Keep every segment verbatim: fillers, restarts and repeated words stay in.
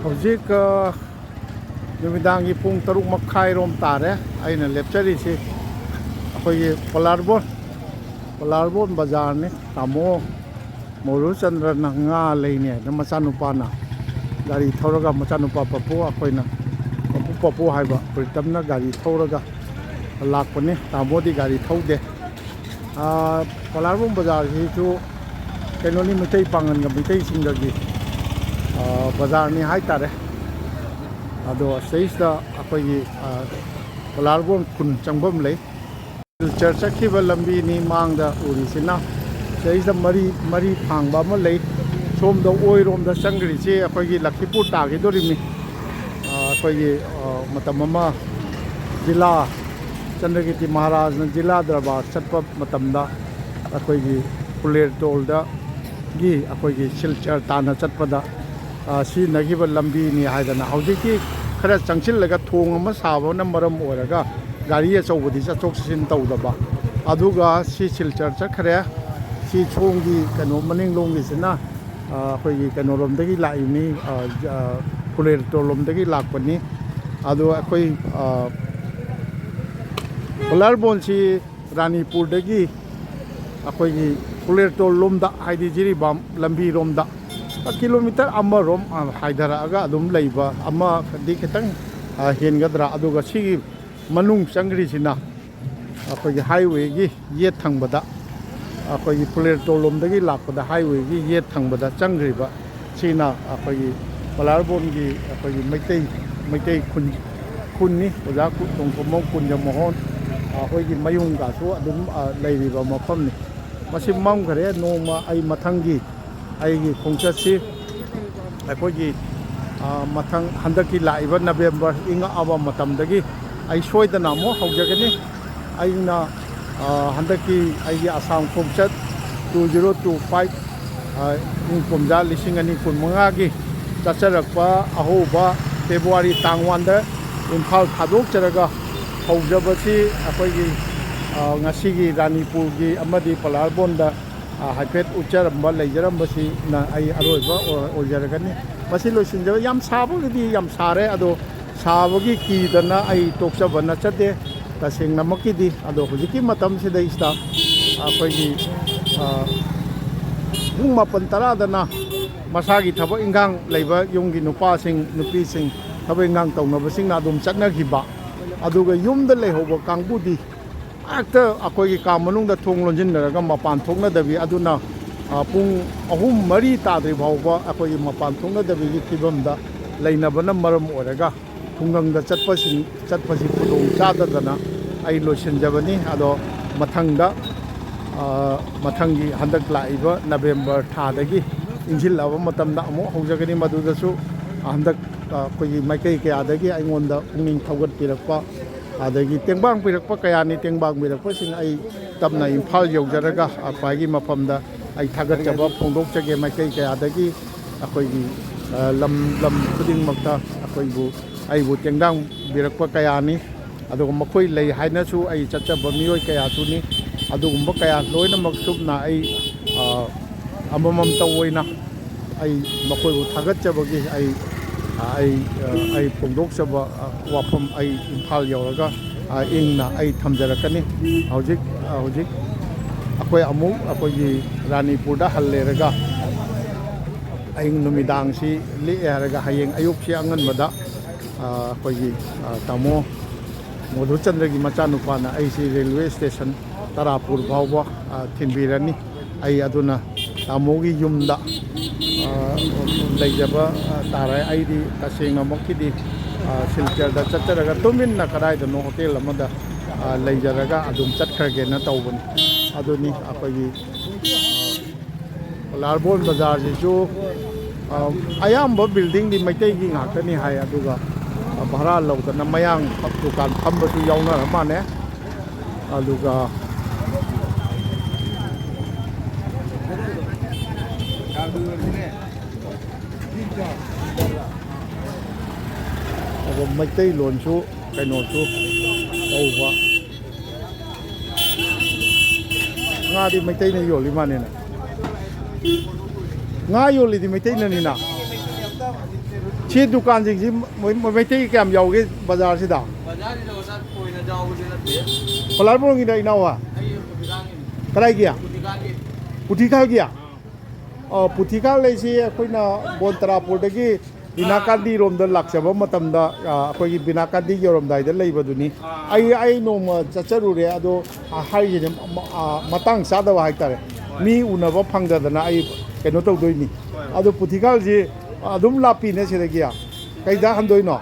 ꯍꯧꯖꯤꯛ, ꯑ, ꯅꯨꯃꯤꯗꯥꯡꯒꯤ ꯄꯨꯡ ꯇꯔꯨꯛ ꯃꯈꯥꯏꯔꯣꯝ ꯇꯥꯔꯦ꯫ ꯑꯩꯅ ꯂꯦꯞꯆꯔꯤꯁꯤ ꯑꯩꯈꯣꯏꯒꯤ ꯄꯣꯂꯥꯔꯕꯣꯟ, ꯄꯣꯂꯥꯔꯕꯣꯟ ꯕꯖꯥꯔꯅꯤ꯫ ꯇꯥꯃꯣ ꯃꯣꯔꯨꯆꯟꯗ꯭ꯔꯅ ꯉꯥ ꯂꯩꯅꯤ ꯍꯥꯏꯅ ꯃꯆꯥꯅꯨꯄꯥꯅ ꯒꯥꯔꯤ ꯊꯧꯔꯒ, ꯃꯆꯥꯅꯨꯄꯥ ꯄꯄꯨ, ꯑꯩꯈꯣꯏꯅ ꯄꯄꯨ ꯄꯄꯨ ꯍꯥꯏꯕ ꯄ꯭ꯔꯤꯇꯝꯅ ꯒꯥꯔꯤ ꯊꯧꯔꯒ ꯂꯥꯛꯄꯅꯤ꯫ ꯇꯥꯃꯣꯗꯤ ꯒꯥꯔꯤ ꯊꯧꯗꯦ꯫ ꯑꯥ, ꯄꯣꯂꯥꯔꯕꯣꯟ ꯕꯖꯥꯔꯁꯤꯁꯨ ꯀꯩꯅꯣꯅꯤ, ꯃꯩꯇꯩ ꯄꯥꯡꯒꯟꯒ ꯃꯩꯇꯩꯁꯤꯡꯒꯒꯤ, ꯑꯥ, ꯕꯖꯥꯔꯅꯤ ꯍꯥꯏꯇꯥꯔꯦ꯫ ꯑꯗꯣ ꯁꯤꯗꯩꯁꯤꯗ ꯑꯩꯈꯣꯏꯒꯤ, ꯑꯥ, ꯄꯣꯂꯥꯔꯕꯣꯟ ꯈꯨꯟ ꯆꯪꯐꯝ ꯂꯩ꯫ ꯁꯤꯜꯆꯔ ꯆꯠꯈꯤꯕ ꯂꯝꯕꯤꯅꯤ ꯃꯥꯡꯗ ꯎꯔꯤꯁꯤꯅ꯫ ꯁꯤꯗꯩꯁꯤꯗ ꯃꯔꯤ, ꯃꯔꯤ ꯊꯥꯡꯕ ꯑꯃ ꯂꯩ꯫ ꯁꯣꯝꯗ ꯑꯣꯏꯔꯣꯝꯗ ꯆꯪꯈ꯭ꯔꯤꯁꯤ ꯑꯩꯈꯣꯏꯒꯤ ꯂꯈꯤꯄꯨꯔ ꯇꯥꯈꯤꯗꯣꯔꯤꯃꯤ꯫ ꯑꯥ, ꯑꯩꯈꯣꯏꯒꯤ, ꯑꯥ, ꯃꯇꯝ ꯑꯃ ꯖꯤꯂꯥ ꯆꯟꯗ꯭ꯔꯀꯤꯔꯇꯤ ꯃꯍꯥꯔꯥꯖꯅ ꯖꯤꯂꯥ ꯗꯔꯕꯥꯔ ꯆꯠꯄ ꯃꯇꯝꯗ ꯑꯩꯈꯣꯏꯒꯤ ꯐꯨꯂꯦꯔꯇꯣꯜꯗꯒꯤ ꯑꯩꯈꯣꯏꯒꯤ ꯁꯤꯜꯆꯔ ꯇꯥꯟꯅ ꯆꯠꯄꯗ, ꯑꯥ, ꯁꯤꯖꯤꯟꯅꯈꯤꯕ ꯂꯝꯕꯤꯅꯤ ꯍꯥꯏꯗꯅ꯫ ꯍꯧꯖꯤꯛꯇꯤ ꯈꯔ ꯆꯪꯁꯤꯜꯂꯒ ꯊꯣꯡ ꯑꯃ ꯁꯥꯕꯅ ꯃꯔꯝ ꯑꯣꯏꯔꯒ ꯒꯥꯔꯤ ꯑꯆꯧꯕꯗꯤ ꯆꯠꯊꯣꯛ ꯆꯠꯁꯤꯟ ꯇꯧꯗꯕ꯫ ꯑꯗꯨꯒ ꯁꯤ ꯁꯤꯜꯆꯔ ꯆꯠꯈ꯭ꯔꯦ꯫ ꯁꯤ ꯁꯣꯝꯒꯤ ꯀꯩꯅꯣ ꯃꯅꯤꯡꯂꯣꯝꯒꯤꯁꯤꯅ, ꯑ, ꯑꯩꯈꯣꯏꯒꯤ ꯀꯩꯅꯣꯔꯣꯝꯗꯒꯤ ꯂꯥꯛꯏꯕꯅꯤ, ꯑ, ꯑ, ꯐꯨꯂꯦꯔꯇꯣꯜꯂꯣꯝꯗꯒꯤ ꯂꯥꯛꯄꯅꯤ꯫ ꯑꯗꯣ ꯑꯩꯈꯣꯏ, ꯑ, ꯄꯣꯂꯥꯔꯕꯣꯟꯁꯤ ꯔꯥꯅꯤꯄꯨꯔꯗꯒꯤ ꯑꯩꯈꯣꯏꯒꯤ ꯐꯨꯂꯦꯔꯇꯣꯜ ꯂꯣꯝꯗ, ꯍꯥꯏꯗꯤ ꯖꯤꯔꯤꯕꯥꯝ ꯂꯝꯕꯤꯔꯣꯝꯗ ꯀꯤꯂꯣꯃꯤꯇꯔ ꯑꯃꯔꯣꯝ, ꯑ, ꯍꯥꯏꯊꯔꯛꯑꯒ ꯑꯗꯨꯝ ꯂꯩꯕ, ꯑꯃꯗꯤ ꯈꯤꯇꯪ, ꯑ, ꯍꯦꯟꯒꯗ꯭ꯔꯥ꯫ ꯑꯗꯨꯒ ꯁꯤꯒꯤ ꯃꯅꯨꯡ ꯆꯪꯈ꯭ꯔꯤꯁꯤꯅ ꯑꯩꯈꯣꯏꯒꯤ ꯍꯥꯏꯋꯦꯒꯤ ꯌꯦꯠ ꯊꯪꯕꯗ, ꯑꯩꯈꯣꯏꯒꯤ ꯐꯨꯂꯦꯔꯇꯣꯜ ꯂꯣꯝꯗꯒꯤ ꯂꯥꯛꯄꯗ ꯍꯥꯏꯋꯦꯒꯤ ꯌꯦꯠ ꯊꯪꯕꯗ ꯆꯪꯈ꯭ꯔꯤꯕ ꯁꯤꯅ ꯑꯩꯈꯣꯏꯒꯤ ꯄꯣꯂꯥꯔꯕꯣꯟꯒꯤ ꯑꯩꯈꯣꯏꯒꯤ ꯃꯩꯇꯩ, ꯃꯩꯇꯩ ꯈꯨꯟ, ꯈꯨꯟꯅꯤ꯫ ꯑꯣꯖꯥ ꯀꯨ-, ꯇꯣꯡꯈꯣꯝꯕꯝ ꯀꯨꯟꯖꯃꯣꯍꯣꯟ, ꯑꯩꯈꯣꯏꯒꯤ ꯃꯌꯨꯝꯒꯁꯨ ꯑꯗꯨꯝ, ꯑ, ꯂꯩꯔꯤꯕ ꯃꯐꯝꯅꯤ꯫ ꯃꯁꯤ ꯃꯝꯈꯔꯦ꯫ ꯅꯣꯡꯃ ꯑꯩ ꯃꯊꯪꯒꯤ ꯑꯩꯒꯤ ꯈꯣꯡꯆꯠꯁꯤ ꯑꯩꯈꯣꯏꯒꯤ, ꯑ, ꯃꯊꯪ ꯍꯟꯗꯛꯀꯤ ꯂꯥꯛꯏꯕ ꯅꯕꯦꯝꯕꯔ ꯏꯪꯉꯛꯑꯕ ꯃꯇꯝꯗꯒꯤ ꯑꯩ ꯁꯣꯏꯗꯅ ꯑꯃꯨꯛ ꯍꯧꯖꯒꯅꯤ꯫ ꯑꯩꯅ, ꯑ, ꯍꯟꯗꯛꯀꯤ ꯑꯩꯒꯤ ꯑꯁꯥꯝ ꯈꯣꯡꯆꯠ two zero two five, ꯑ, ꯏꯪ ꯀꯨꯝꯖꯥ ꯂꯤꯁꯤꯡ ꯑꯅꯤ ꯀꯨꯟꯃꯉꯥꯒꯤ ꯆꯠꯆꯔꯛꯄ ꯑꯍꯧꯕ ꯐꯦꯕ꯭ꯔꯨꯋꯥꯔꯤ ꯇꯥꯡ one ꯗ ꯏꯝꯐꯥꯜ ꯊꯥꯗꯣꯛꯆꯔꯒ ꯍꯧꯖꯕꯁꯤ ꯑꯩꯈꯣꯏꯒꯤ, ꯑ, ꯉꯁꯤꯒꯤ ꯔꯥꯅꯤꯄꯨꯔꯒꯤ ꯑꯃꯗꯤ ꯄꯂꯥꯔꯕꯣꯟꯗ, ꯑ, ꯍꯥꯏꯐꯦꯠ ꯎꯠꯆꯔꯝꯕ, ꯂꯩꯖꯔꯝꯕꯁꯤꯅ ꯑꯩ ꯑꯔꯣꯏꯕ ꯑꯣꯏ-, ꯑꯣꯏꯖꯔꯒꯅꯤ꯫ ꯃꯁꯤ ꯂꯣꯏꯁꯤꯟꯖꯕ꯫ ꯌꯥꯝ ꯁꯥꯕꯒꯤꯗꯤ ꯌꯥꯝ ꯁꯥꯔꯦ, ꯑꯗꯣ ꯁꯥꯕꯒꯤ ꯀꯤꯗꯅ ꯑꯩ ꯇꯣꯛꯆꯕ ꯅꯠꯆꯗꯦ꯫ ꯇꯁꯦꯡꯅꯃꯛꯀꯤꯗꯤ, ꯑꯗꯣ ꯍꯧꯖꯤꯛꯀꯤ ꯃꯇꯝꯁꯤꯗꯩꯁꯤꯗ ꯑꯩꯈꯣꯏꯒꯤ, ꯑ, ꯄꯨꯡ ꯃꯥꯄꯟ ꯇꯔꯥꯗꯅ ꯃꯁꯥꯒꯤ ꯊꯕꯛ ꯏꯟꯈꯥꯡ ꯂꯩꯕ ꯌꯨꯝꯒꯤ ꯅꯨꯄꯥꯁꯤꯡ, ꯅꯨꯄꯤꯁꯤꯡ, ꯊꯕꯛ ꯏꯟꯈꯥꯡ ꯇꯧꯅꯕꯁꯤꯡꯅ ꯑꯗꯨꯝ ꯆꯠꯅꯈꯤꯕ, ꯑꯗꯨꯒ ꯌꯨꯝꯗ ꯂꯩꯍꯧꯕ ꯀꯥꯡꯕꯨꯗꯤ ꯍꯦꯛꯇ ꯑꯩꯈꯣꯏꯒꯤ ꯀꯥ ꯃꯅꯨꯡꯗ ꯊꯣꯡ ꯂꯣꯟꯁꯤꯟꯅꯔꯒ ꯃꯄꯥꯟ ꯊꯣꯛꯅꯗꯕꯤ, ꯑꯗꯨꯅ, ꯑ, ꯄꯨꯡ ꯑꯍꯨꯝ ꯃꯔꯤ ꯇꯥꯗ꯭ꯔꯤ ꯐꯥꯎꯕ ꯑꯩꯈꯣꯏꯒꯤ ꯃꯄꯥꯟ ꯊꯣꯛꯅꯗꯕꯤꯒꯤ ꯐꯤꯕꯝꯗ ꯂꯩꯅꯕꯅ ꯃꯔꯝ ꯑꯣꯏꯔꯒ ꯈꯨꯡꯒꯪꯗ ꯆꯠꯄꯁꯤꯡ, ꯆꯠꯄꯁꯤ ꯈꯨꯗꯣꯡ ꯆꯥꯗꯗꯅ ꯑꯩ ꯂꯣꯏꯁꯤꯟꯖꯕꯅꯤ꯫ ꯑꯗꯣ ꯃꯊꯪꯗ, ꯑ, ꯃꯊꯪꯒꯤ ꯍꯟꯗꯛ ꯂꯥꯛꯏꯕ ꯅꯕꯦꯝꯕꯔ ꯊꯥꯗꯒꯤ ꯏꯪꯁꯤꯜꯂꯛꯑꯕ ꯃꯇꯝꯗ ꯑꯃꯨꯛ ꯍꯧꯖꯒꯅꯤ꯫ ꯃꯗꯨꯗꯁꯨ ꯍꯟꯗꯛ, ꯑ, ꯑꯩꯈꯣꯏꯒꯤ ꯃꯥꯏꯀꯩ ꯀꯌꯥꯗꯒꯤ ꯑꯩꯉꯣꯟꯗ ꯄꯨꯛꯅꯤꯡ ꯊꯧꯒꯠꯄꯤꯔꯛꯄ, ꯑꯗꯒꯤ ꯇꯦꯡꯕꯥꯡ ꯄꯤꯔꯛꯄ ꯀꯌꯥꯅꯤ꯫ ꯇꯦꯡꯕꯥꯡ ꯄꯤꯔꯛꯄꯁꯤꯡ ꯑꯩ ꯇꯞꯅ ꯏꯝꯐꯥꯜ ꯌꯧꯖꯔꯒ, ꯑ, ꯈ꯭ꯋꯥꯏꯒꯤ ꯃꯐꯝꯗ ꯑꯩ ꯊꯥꯒꯠꯆꯕ ꯐꯣꯡꯗꯣꯛꯆꯒꯦ꯫ ꯃꯥꯏꯀꯩ ꯀꯌꯥꯗꯒꯤ ꯑꯩꯈꯣꯏꯒꯤ, ꯑ, ꯂꯝ, ꯂꯝ ꯈꯨꯗꯤꯡꯃꯛꯇ ꯑꯩꯈꯣꯏꯕꯨ, ꯑꯩꯕꯨ ꯇꯦꯡꯕꯥꯡꯕꯤꯔꯛꯄ ꯀꯌꯥꯅꯤ꯫ ꯑꯗꯨꯒ ꯃꯈꯣꯏ ꯂꯩ ꯍꯥꯏꯅꯁꯨ ꯑꯩ ꯆꯠꯆꯕ ꯃꯤꯑꯣꯏ ꯀꯌꯥꯁꯨꯅꯤ꯫ ꯑꯗꯨꯒꯨꯝꯕ ꯀꯌꯥ ꯂꯣꯏꯅꯃꯛ ꯆꯨꯞꯅ ꯑꯩ, ꯑ, ꯑꯃꯃꯝꯇ ꯑꯣꯏꯅ ꯑꯩ ꯃꯈꯣꯏꯕꯨ ꯊꯥꯒꯠꯆꯕꯒꯤ ꯑꯩ, ꯑ, ꯑꯩ, ꯑ, ꯑꯩ ꯐꯣꯡꯗꯣꯛꯆꯕ, ꯑ, ꯋꯥꯐꯝ ꯑꯩ ꯏꯝꯐꯥꯜ ꯌꯧꯔꯒ, ꯑ, ꯏꯪꯅ ꯑꯩ ꯊꯝꯖꯔꯛꯀꯅꯤ꯫ ꯍꯧꯖꯤꯛ, ꯑ, ꯍꯧꯖꯤꯛ ꯑꯩꯈꯣꯏ ꯑꯃꯨꯛ ꯑꯩꯈꯣꯏꯒꯤ ꯔꯥꯅꯤꯄꯨꯔꯗ ꯍꯜꯂꯦꯔꯒ ꯑꯍꯤꯡ ꯅꯨꯃꯤꯗꯥꯡꯁꯤ ꯂꯦꯛꯑꯦ ꯍꯥꯏꯔꯒ ꯍꯌꯦꯡ ꯑꯌꯨꯛꯁꯤ ꯑꯉꯟꯕꯗ, ꯑ, ꯑꯩꯈꯣꯏꯒꯤ, ꯑ, ꯇꯥꯃꯣ ꯃꯣꯙꯨꯆꯟꯗ꯭ꯔꯒꯤ ꯃꯆꯥꯅꯨꯄꯥꯅ ꯑꯩꯁꯤ ꯔꯦꯜꯋꯦ ꯁ꯭ꯇꯦꯁꯟ ꯇꯔꯥꯄꯨꯔ ꯐꯥꯎꯕ, ꯑ, ꯊꯤꯟꯕꯤꯔꯅꯤ꯫ ꯑꯩ ꯑꯗꯨꯅ ꯇꯥꯃꯣꯒꯤ ꯌꯨꯝꯗ, ꯑ, ꯂꯩꯖꯕ, ꯑ, ꯇꯥꯔꯦ꯫ ꯑꯩꯗꯤ ꯇꯁꯦꯡꯅꯃꯛꯀꯤꯗꯤ, ꯑ, ꯁꯤꯜꯆꯔꯗ ꯆꯠꯆꯔꯒ ꯇꯨꯃꯤꯟꯅ ꯀꯗꯥꯏꯗꯅꯣ ꯍꯣꯇꯦꯜ ꯑꯃꯗ, ꯑ, ꯂꯩꯖꯔꯒ ꯑꯗꯨꯝ ꯆꯠꯈ꯭ꯔꯒꯦꯅ ꯇꯧꯕꯅꯤ꯫ ꯑꯗꯨꯅꯤ ꯑꯩꯈꯣꯏꯒꯤ, ꯑ, ꯂꯥꯜꯕꯣꯟ ꯕꯖꯥꯔꯁꯤꯁꯨ, ꯑ, ꯑꯌꯥꯝꯕ ꯕꯤꯜꯗꯤꯡꯗꯤ ꯃꯩꯇꯩꯒꯤ ꯉꯥꯛꯇꯅꯤ ꯍꯥꯏ, ꯑꯗꯨꯒ, ꯑ, ꯚꯔꯥ ꯂꯧꯗꯅ ꯃꯌꯥꯡ ꯗꯨꯀꯥꯟ ꯐꯝꯕꯁꯨ ꯌꯥꯎꯅꯔ ꯃꯥꯜꯂꯦ꯫ ꯑꯗꯨꯒ ꯃꯩꯇꯩꯂꯣꯟꯁꯨ ꯀꯩꯅꯣꯁꯨ ꯇꯧꯕ꯫ ꯉꯥꯗꯤ ꯃꯩꯇꯩꯅ ꯌꯣꯜꯂꯤ ꯃꯥꯅꯦꯅ꯫ ꯉꯥ ꯌꯣꯜꯂꯤꯗꯤ ꯃꯩꯇꯩꯅꯅꯤꯅ꯫ ꯁꯤ ꯗꯨꯀꯥꯟꯁꯤꯡꯁꯤ ꯃꯩ-, ꯃꯩꯇꯩ ꯀꯌꯥꯝ ꯌꯥꯎꯒꯦ ꯕꯖꯥꯔꯁꯤꯗ? ꯕꯖꯥꯔꯁꯤꯗ ꯑꯣꯖꯥ ꯊꯣꯏꯅ ꯌꯥꯎꯕꯗꯤ ꯅꯠꯇꯦ꯫ ꯈꯣꯂꯥꯏꯕꯣꯡꯒꯤꯗ ꯏꯅꯥꯎꯋꯥ? ꯑꯩ ꯄꯨꯊꯤꯀꯥꯟꯒꯤꯅꯤ꯫ ꯀꯗꯥꯏꯒꯤ? ꯄꯨꯊꯤꯀꯥꯟꯒꯤ꯫ ꯄꯨꯊꯤꯀꯥꯜꯒꯤ? ꯑꯥ, ꯄꯨꯊꯤꯀꯥꯜ ꯂꯩꯁꯤ ꯑꯩꯈꯣꯏꯅ ꯕꯣꯟꯇꯔꯥꯄꯨꯔꯗꯒꯤ ꯕꯤꯅꯥꯀꯥꯟꯗꯤꯔꯣꯝꯗ ꯂꯥꯛꯆꯕ ꯃꯇꯝꯗ, ꯑ, ꯑꯩꯈꯣꯏꯒꯤ ꯕꯤꯅꯥꯀꯥꯟꯗꯤ ꯌꯧꯔꯝꯗꯥꯏꯗ ꯂꯩꯕꯗꯨꯅꯤ꯫ ꯑꯥ꯫ ꯑꯩ, ꯑꯩ ꯅꯣꯡꯃ ꯆꯠꯆꯔꯨꯔꯦ, ꯑꯗꯣ, ꯑ, ꯍꯥꯏꯔꯤꯁꯤꯅꯦ, ꯃ-, ꯑ, ꯃꯇꯥꯡ ꯆꯥꯗꯕ ꯍꯥꯏꯇꯥꯔꯦ꯫ ꯍꯣꯏ꯫ ꯃꯤ ꯎꯅꯕ ꯐꯪꯗꯗꯅ ꯑꯩ ꯀꯩꯅꯣ ꯇꯧꯗꯣꯏꯅꯤ꯫ ꯍꯣꯏ, ꯍꯣꯏ꯫ ꯑꯗꯣ ꯄꯨꯊꯤꯀꯥꯜꯁꯤ ꯑꯗꯨꯝ ꯂꯥꯞꯄꯤꯅꯦ ꯁꯤꯗꯒꯤ꯫ ꯀꯩꯗ ꯍꯟꯗꯣꯏꯅꯣ?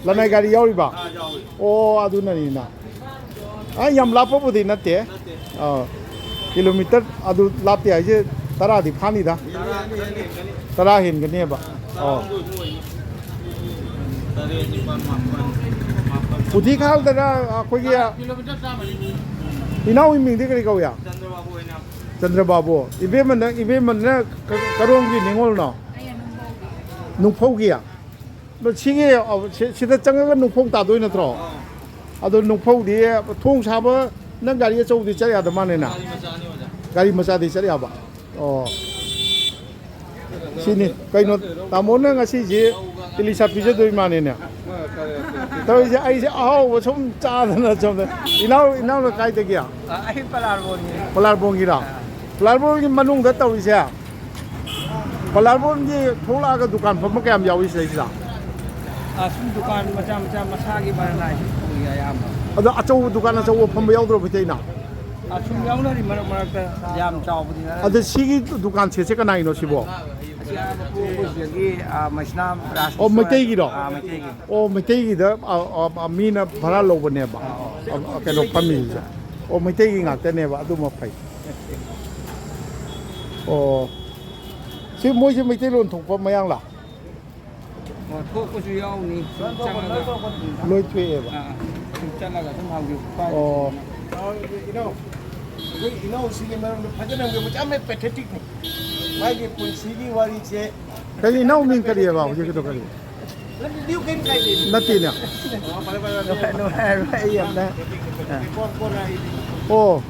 ꯂꯅꯥꯏ ꯒꯥꯔꯤ ꯌꯥꯎꯔꯤꯕ? ꯑꯥ, ꯌꯥꯎꯏ꯫ ꯑꯣ, ꯑꯗꯨꯅꯅꯤꯅ꯫ ꯑ, ꯌꯥꯝ ꯂꯥꯞꯄꯕꯨꯗꯤ ꯅꯠꯇꯦ꯫ ꯅꯠꯇꯦ꯫ ꯑ, ꯀꯤꯂꯣꯃꯤꯇꯔ ꯑꯗꯨ ꯂꯥꯞꯇꯦ ꯍꯥꯏꯁꯦ ꯇꯔꯥꯗꯤ ꯐꯥꯅꯤꯗ꯫ ꯇꯔꯥ ꯍꯦꯟꯒꯅꯤ꯫ ꯇꯔꯥ ꯍꯦꯟꯒꯅꯦꯕ꯫ ꯑꯣ꯫ ꯇꯔꯥꯍꯨꯝꯗꯣꯏꯃꯨꯛ ꯑꯣꯏꯅꯤ꯫ ꯇꯔꯦꯠ, ꯅꯤꯄꯥꯜ, ꯃꯥꯄꯜ, ꯃꯥꯄꯜ꯫ ꯄꯨꯊꯤꯈꯥꯜꯗꯅ ꯑꯩꯈꯣꯏꯒꯤ ꯀꯤꯂꯣꯃꯤꯇꯔ ꯇꯔꯥꯃꯔꯤ꯫ ꯏꯅꯥꯎꯒꯤ ꯃꯤꯡꯗꯤ ꯀꯔꯤ ꯀꯧꯏ? ꯆꯟꯗ꯭ꯔꯕꯥꯕꯨ ꯑꯣꯏꯅ꯫ ꯆꯟꯗ꯭ꯔꯕꯥꯕꯨ꯫ ꯏꯕꯦꯝꯃꯅ, ꯏꯕꯦꯝꯃꯅ ꯀ-, ꯀꯔꯣꯝꯒꯤ ꯅꯤꯉꯣꯜꯅꯣ? ꯑꯩꯅ ꯅꯨꯡꯐꯧꯒꯤ꯫ ꯅꯨꯡꯐꯧꯒꯤ? ꯑꯗꯣ ꯁꯤꯒꯤ, ꯑ, ꯁꯤ-, ꯁꯤꯗ ꯆꯪꯉꯒ ꯅꯨꯡꯐꯧ ꯇꯥꯗꯣꯏ ꯅꯠꯇ꯭ꯔꯣ? ꯑꯥ꯫ ꯑꯗꯣ ꯅꯨꯡꯐꯧꯗꯤ ꯊꯣꯡ ꯁꯥꯕ, ꯅꯪ ꯒꯥꯔꯤ ꯑꯆꯧꯕꯗꯤ ꯆꯠ ꯌꯥꯗ ꯃꯥꯜꯂꯦꯅ? ꯒꯥꯔꯤ ꯃꯆꯥꯅꯤ ꯑꯣꯖꯥ꯫ ꯒꯥꯔꯤ ꯃꯆꯥꯗꯤ ꯆꯠ ꯌꯥꯕ? ꯑꯣ꯫ ꯁꯤꯅꯤ꯫ ꯀꯩꯅꯣ, ꯇꯥꯃꯣꯅ ꯉꯁꯤꯁꯦ ꯏꯂꯤꯁꯥ ꯄꯤꯖꯗꯣꯏ ꯃꯥꯜꯂꯦꯅꯦ? ꯇꯧꯔꯤꯁꯦ, ꯑꯩꯁꯦ ꯑꯍꯥꯎꯕ ꯁꯨꯝ ꯆꯥꯗꯅ ꯁꯣꯝꯗ꯫ ꯏꯅꯥꯎ, ꯏꯅꯥꯎꯅ ꯀꯥꯏꯗꯒꯤ? ꯑ, ꯑꯩ ꯄꯂꯥꯔꯕꯣꯟꯒꯤ꯫ ꯄꯂꯥꯔꯕꯣꯟꯒꯤꯔꯣ? ꯑꯥ꯫ ꯄꯂꯥꯔꯕꯣꯟꯒꯤ ꯃꯅꯨꯡꯗ ꯇꯧꯔꯤꯁꯦ? ꯄꯂꯥꯔꯕꯣꯟꯒꯤ ꯊꯣꯛꯂꯛꯑꯒ ꯗꯨꯀꯥꯟ ꯐꯝꯕ ꯀꯌꯥꯝ ꯌꯥꯎꯏ ꯁꯤꯗꯩꯁꯤꯗ? ꯑ, ꯁꯨꯝ ꯗꯨꯀꯥꯟ ꯃꯆꯥ ꯃꯆꯥ ꯃꯁꯥꯒꯤ ꯕꯔꯥꯅꯥꯏ ꯁꯨꯝ ꯇꯧꯏ ꯑꯌꯥꯝꯕ꯫ ꯑꯗꯣ ꯑꯆꯧꯕ ꯗꯨꯀꯥꯟ ꯑꯆꯧꯕ ꯐꯝꯕ ꯌꯥꯎꯗ꯭ꯔꯣ ꯃꯩꯇꯩꯅ? ꯑ, ꯁꯨꯝ ꯌꯥꯎꯅꯔꯤ ꯃꯔꯛ ꯃꯔꯛꯇ, ꯌꯥꯝ ꯆꯥꯎꯕꯗꯤ ꯅꯠꯇꯦ꯫ ꯑꯗꯣ ꯁꯤꯒꯤ ꯗꯨꯀꯥꯟ ꯁꯦꯠꯁꯦ ꯀꯅꯥꯒꯤꯅꯣ ꯁꯤꯕꯣ? ꯑꯁꯤ ꯑꯩꯈꯣꯏ ꯁꯤꯗꯒꯤ, ꯑ, ꯃꯩꯁꯅꯥꯝ ꯔꯥꯖ ꯑꯣ, ꯀꯤꯁꯣꯔ꯫ ꯃꯩꯇꯩꯒꯤꯔꯣ? ꯑ, ꯃꯩꯇꯩꯒꯤ꯫ ꯑꯣ, ꯃꯩꯇꯩꯒꯤꯗ, ꯑ, ꯑ, ꯑ, ꯃꯤꯅ ꯚꯔꯥ ꯂꯧꯕꯅꯦꯕ꯫ ꯑ, ꯑ, ꯀꯩꯅꯣ ꯐꯝꯃꯤꯁꯦ꯫ ꯑꯣ, ꯃꯩꯇꯩꯒꯤ ꯉꯥꯛꯇꯅꯦꯕ, ꯑꯗꯨꯃ ꯐꯩ꯫ ꯑꯣ꯫ ꯁꯤ ꯃꯣꯏꯁꯦ ꯃꯩꯇꯩꯂꯣꯟ ꯊꯣꯛꯄ ꯃꯌꯥꯡꯂꯥ? ꯑꯣ, ꯊꯣꯛꯄꯁꯨ ꯌꯥꯎꯅꯤ꯫ ꯁꯨꯝ ꯆꯪꯉꯒ꯫ ꯂꯣꯏ ꯊꯣꯛꯑꯦꯕ? ꯑꯥ, ꯑꯥ꯫ ꯁꯨꯝ ꯆꯠꯂꯒ ꯑꯗꯨꯝ ꯍꯪꯕꯤꯌꯨ꯫ ꯑꯣ꯫ ꯏꯅꯥꯎ, ꯑꯩꯈꯣꯏ ꯏꯅꯥꯎꯁꯤꯒꯤ ꯃꯔꯝꯗ ꯐꯖꯅ ꯍꯪꯕꯤꯌꯨ꯫ ꯌꯥꯝꯅ ꯄꯦꯊꯦꯇꯤꯛꯅꯤ꯫ ꯃꯥꯒꯤ ꯄꯨꯟꯁꯤꯒꯤ ꯋꯥꯔꯤꯁꯦ꯫ ꯀꯔꯤ ꯏꯅꯥꯎ ꯃꯤꯡ ꯀꯔꯤꯑꯕ ꯍꯧꯖꯤꯛꯀꯤꯗꯣ ꯀꯔꯤ? ꯅꯠꯇꯦꯅꯦ꯫ ꯅꯨꯡꯉꯥꯏꯔꯣꯏ ꯑꯩ ꯌꯥꯝꯅ꯫ ꯑꯣ꯫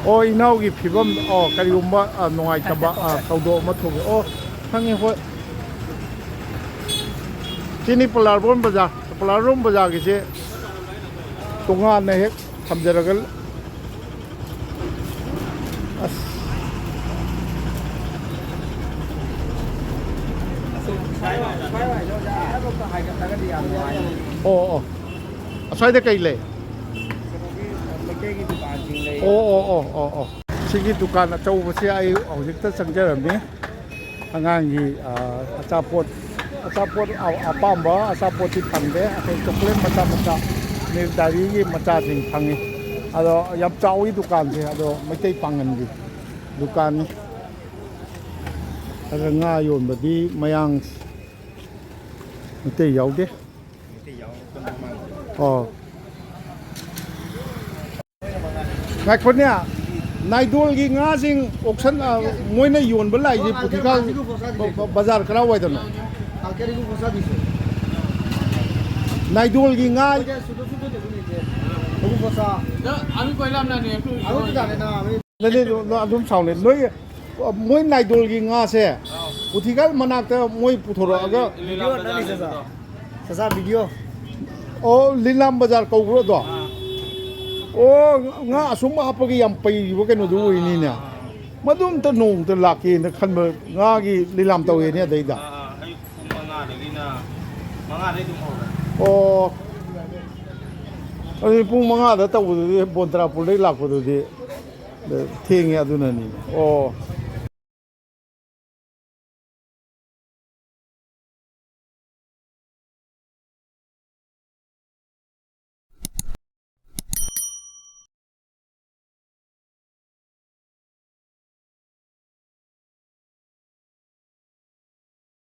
ꯑꯣ, ꯏꯅꯥꯎꯒꯤ ꯐꯤꯕꯝ, ꯑꯣ, ꯀꯔꯤꯒꯨꯝꯕ, ꯑ, ꯅꯨꯡꯉꯥꯏꯇꯕ, ꯑ, ꯊꯧꯗꯣꯛ ꯑꯃ ꯊꯣꯛꯑꯦ꯫ ꯑꯣ, ꯈꯪꯉꯦ, ꯍꯣꯏ꯫ ꯁꯤꯅꯤ ꯄꯣꯂꯥꯔꯕꯣꯟ ꯕꯖꯥꯔ꯫ ꯄꯣꯂꯥꯔꯕꯣꯟ ꯕꯖꯥꯔꯒꯤꯁꯦ ꯇꯣꯉꯥꯟꯅ ꯍꯦꯛ ꯊꯝꯖꯔꯒ ꯑꯁ꯫ ꯑꯣ, ꯑꯣ꯫ ꯑꯁ꯭ꯋꯥꯏꯗ ꯀꯩ ꯂꯩ? ꯃꯩꯇꯩꯒꯤ ꯗꯨꯀꯥꯟꯁꯤꯡ ꯂꯩ꯫ ꯑꯣ, ꯑꯣ, ꯑꯣ, ꯑꯣ, ꯑꯣ꯫ ꯁꯤꯒꯤ ꯗꯨꯀꯥꯟ ꯑꯆꯧꯕꯁꯦ ꯑꯩ ꯍꯧꯖꯤꯛꯇ ꯆꯪꯖꯔꯝꯃꯤ꯫ ꯑꯉꯥꯡꯒꯤ, ꯑ, ꯑꯆꯥꯄꯣꯠ, ꯑꯆꯥꯄꯣꯠ ꯑ-, ꯑꯄꯥꯝꯕ ꯑꯆꯥꯄꯣꯠꯇꯤ ꯐꯪꯗꯦ꯫ ꯑꯩꯈꯣꯏ ꯆꯣꯀ꯭ꯂꯦꯠ ꯃꯆꯥ ꯃꯆꯥ, ꯃꯤꯜꯛ ꯗꯥꯏꯔꯤꯒꯤ ꯃꯆꯥꯁꯤꯡ ꯐꯪꯉꯤ꯫ ꯑꯗꯣ ꯌꯥꯝ ꯆꯥꯎꯏ ꯗꯨꯀꯥꯟꯁꯦ꯫ ꯑꯗꯣ ꯃꯩꯇꯩ ꯄꯥꯡꯒꯜꯒꯤ ꯗꯨꯀꯥꯟꯅꯤ꯫ ꯑꯗ ꯉꯥ ꯌꯣꯟꯕꯗꯤ ꯃꯌꯥꯡ ꯃꯩꯇꯩ ꯌꯥꯎꯗꯦ꯫ ꯑꯣ꯫ ꯉꯥꯏꯈꯣꯅꯦ, ꯅꯥꯏꯗꯣꯜꯒꯤ ꯉꯥꯁꯤꯡ auction, ꯑ, ꯃꯣꯏꯅ ꯌꯣꯟꯕ ꯂꯥꯛꯏꯁꯦ ꯄꯨꯊꯤꯀꯥ ꯕ-, ꯕ-, ꯕꯖꯥꯔ ꯀꯔꯥꯏꯋꯥꯏꯗꯅꯣ? ꯅꯥꯏꯗꯣꯜꯒꯤ ꯉꯥ꯫ ꯑꯗꯨꯗꯤ ꯑꯗꯨꯝ ꯁꯥꯎꯅꯦ꯫ ꯅꯣꯏ, ꯃꯣꯏ ꯅꯥꯏꯗꯣꯜꯒꯤ ꯉꯥꯁꯦ ꯄꯨꯊꯤꯀꯥ ꯃꯅꯥꯛꯇ ꯃꯣꯏ ꯄꯨꯊꯣꯔꯛꯑꯒ ꯚꯤꯗꯤꯑꯣ ꯅꯝꯃꯤ ꯆꯥꯆꯥ꯫ ꯆꯥꯆꯥ, ꯚꯤꯗꯤꯑꯣ꯫ ꯑꯣ, ꯂꯤꯂꯥꯝ ꯕꯖꯥꯔ ꯀꯧꯕ꯭ꯔꯣ ꯑꯗꯣ? ꯑꯥ꯫ ꯑꯣ, ꯉꯥ ꯑꯁꯨꯝꯕ ꯍꯥꯞꯄꯒ ꯌꯥꯝ ꯄꯩꯔꯤꯕ ꯀꯩꯅꯣꯗꯨ ꯑꯣꯏꯅꯤꯅꯦ꯫ ꯑꯥ, ꯑꯥ, ꯑꯥ꯫ ꯃꯗꯨ ꯑꯝꯇ ꯅꯣꯡꯃꯇ ꯂꯥꯛꯀꯦꯅ ꯈꯟꯕ, ꯉꯥꯒꯤ ꯂꯤꯂꯥꯝ ꯇꯧꯋꯦꯅꯦ ꯑꯗꯩꯗ꯫ ꯑꯥ, ꯑꯥ, ꯑꯌꯨꯛ ꯄꯨꯡ ꯃꯉꯥꯗꯒꯤꯅ, ꯃꯉꯥꯗꯒꯤ ꯑꯗꯨꯝ ꯍꯧꯔꯦ꯫ ꯑꯣ꯫ ꯑꯗꯨꯗꯤ ꯄꯨꯡ ꯃꯉꯥꯗ ꯇꯧꯕꯗꯨꯗꯤ ꯕꯣꯟꯇ꯭ꯔꯥꯄꯨꯔꯗꯩ ꯂꯥꯛꯄꯗꯨꯗꯤ ꯊꯦꯡꯉꯦ, ꯑꯗꯨꯅꯅꯤ꯫ ꯑꯣ꯫